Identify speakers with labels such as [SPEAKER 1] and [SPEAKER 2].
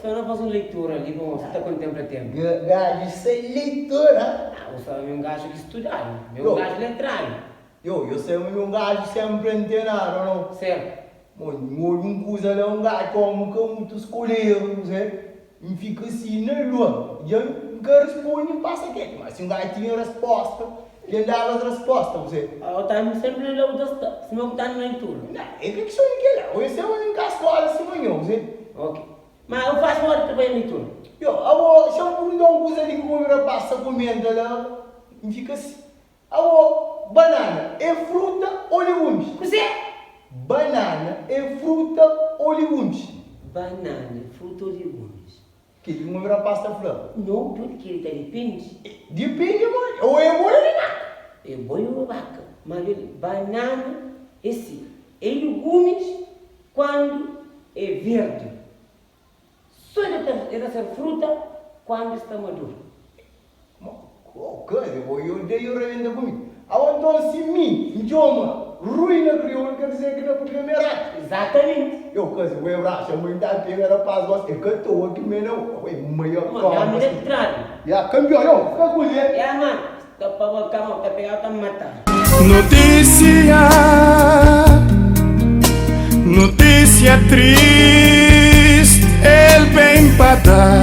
[SPEAKER 1] Sta na faze un leitura li pa mostra ta kontempla tempu.
[SPEAKER 2] Gaju sai leitura.
[SPEAKER 1] Ah, bu sabe mi un gaju ki studadu, mi un gaju letradu.
[SPEAKER 2] Yo, yo sabe mi un gaju sempri antenadu, o no?
[SPEAKER 1] Sertu.
[SPEAKER 2] Mo, N odja un kuza la, un gaju komu ka mutu skoleru, kuzé, N fika si na lua. Dja N ka risponde, N pasa ketu. Ma si un gaju tinha rasposta, dja N daba es rasposta, kuzé.
[SPEAKER 1] O ta mi sempri na lua bu ta sta, sima bu ta anda na leitura.
[SPEAKER 2] Na, é ka kiston di kela. O yo sabe mi N ka skola sima nho, kuzé.
[SPEAKER 1] Ok. Ma eu faço ora ta bai na leitura.
[SPEAKER 2] Yo, abo, xa N purgunta un kuza li ki obi rapaz ta komenta la, N fika si. Abo, banana é fruta ô ligumis?
[SPEAKER 1] Kuzê?
[SPEAKER 2] Banana é fruta ô ligumis?
[SPEAKER 1] Banana é fruta ô ligumis?
[SPEAKER 2] Kel ki un rapaz ta fla.
[SPEAKER 1] Nau, tudu kel ta dipende.
[SPEAKER 2] Dipende modi? Ô é boi ô é baka?
[SPEAKER 1] É boi ô é baka. Má djobe, banana é si, é ligumis kuandu é verdi. Só el ta el ta ser fruta kuandu sta maduru.
[SPEAKER 2] Ma oh kaze bo yo dei yo rebenta ku mi. Awa nton si mi N txoma Rui na kriolu ker dizer ki na purtuges mi é rato.
[SPEAKER 1] Exatamente.
[SPEAKER 2] Yo kaze bo é raxa ma N ta pega rapaz gosi é ka toa ki mi é na abo é maior
[SPEAKER 1] Ma
[SPEAKER 2] kobra
[SPEAKER 1] mi
[SPEAKER 2] si.
[SPEAKER 1] letradu.
[SPEAKER 2] Ya kampion yo ka kuze.
[SPEAKER 1] Ya man sta pa bo kama ta pegau ta mata.
[SPEAKER 3] Notísia, notísia triste, el ben pa da.